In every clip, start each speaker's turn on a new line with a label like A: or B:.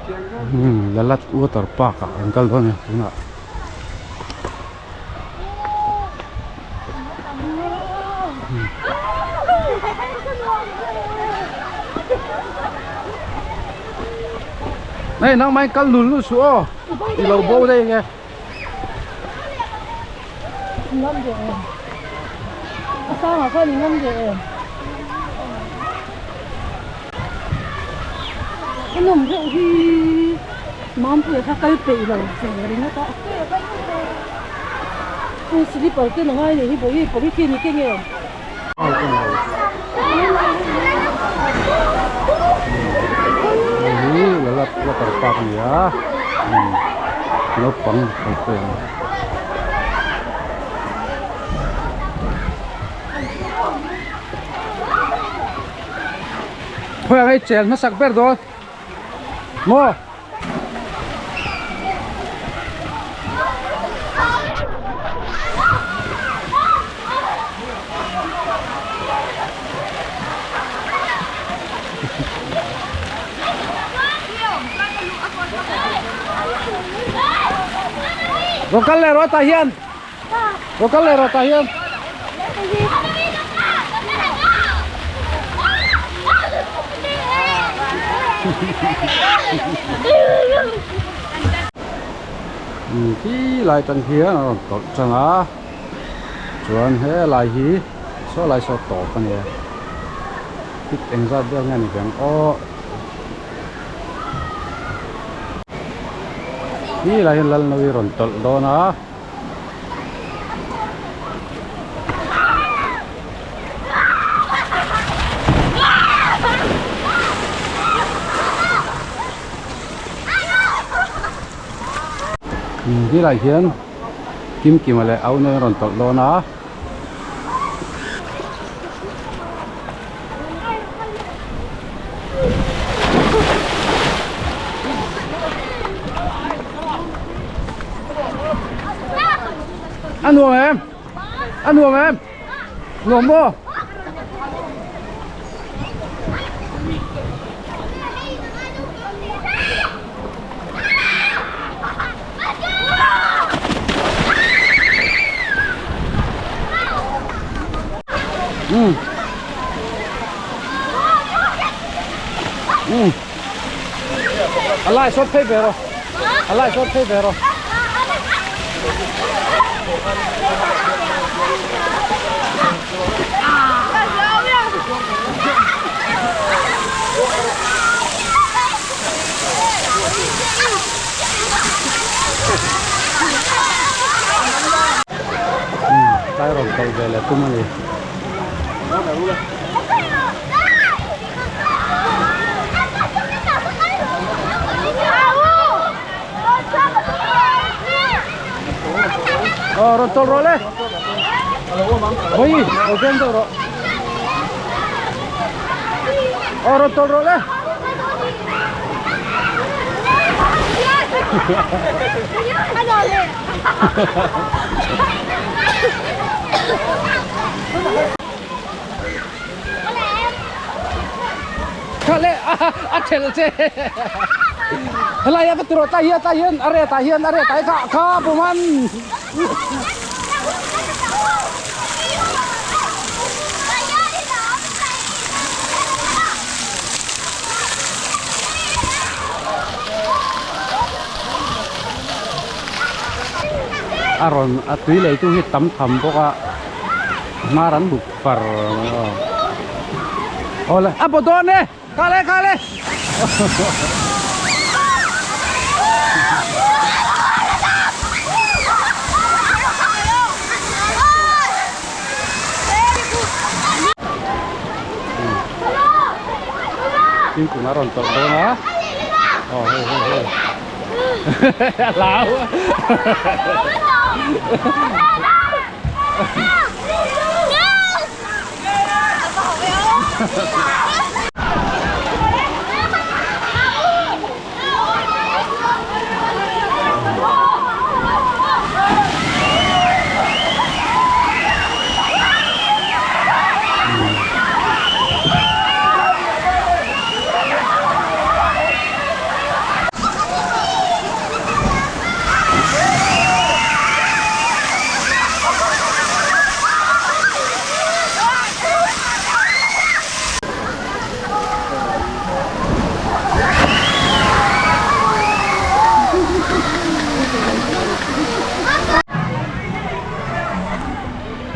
A: Lalat water park ah kan kal dawn a ni tunah. Nei nangmah in kal nul nul suh aw i lo bo daih ang e.
B: Mampuia kha kal peih lo ve ringawt a hei slipper te ngai nei hi bawi polythene hi keng em.
A: Hei hi Lalat water park a ni a naupang kal pui ang. Khawi ang hei chel hmasak ber dawn. Maw? Rawn kal leh rawh tah hian rawn kal leh rawh tah hian. Khi lai tang hian a rawn tawlh tang a chuan helai hi saw lai saw tawp a nia fit engzat vel nge ni veng aw khi lai hian Lalnawi rawn tawlh dawn a. Helai hian Kimkima leh Aune an rawn tawlh dawn a. A nuam em? A nuam em? Nuam maw? Ừ. Ừ. A lai sawt phei ve rawh. A lai sawt phei ve rawh. Tlai rawn tawlh ve leh tum a ni. Ờ rawn tawlh rawh le. Vawi lo veng deuh rawh. Ờ rawn tawlh rawh le. Kha le a thel che. Helai a va ti rawh tlai hian tlai hian a reh tah hian a reh tah hi kha kha pawm A rawn a tui lei tu hi tam tham bawk a hmar an buk far awle a baw dawn e kha le kha le. Thingkung a rawn tawlh dawn a aw hei hei hei a hlau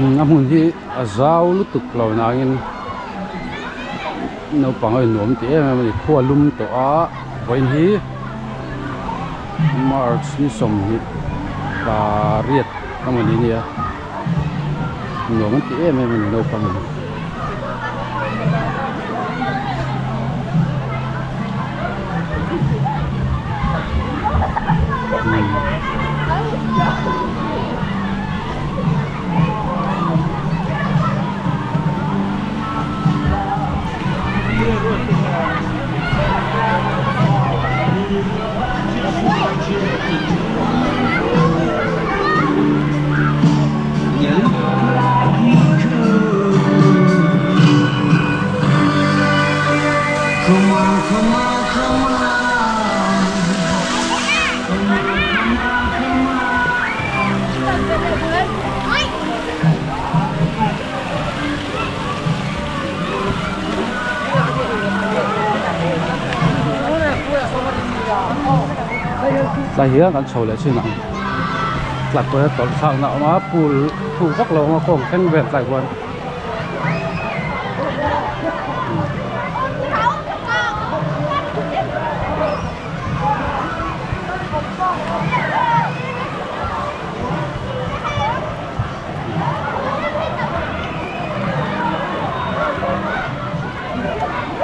A: A hmun hi a zau lutuk lo nangin naupang a innuam tih em em a ni khua lum tawh a vawiin hi march ni sawmhnih pariat a mawni nia nuam an ti em em a ni naupang in. Tlai hian kan chho leh chin ang tlat pawh hian tawlh thlakna a awm a pool thuk vak lo a awm a kawng thleng vel tlai khuan.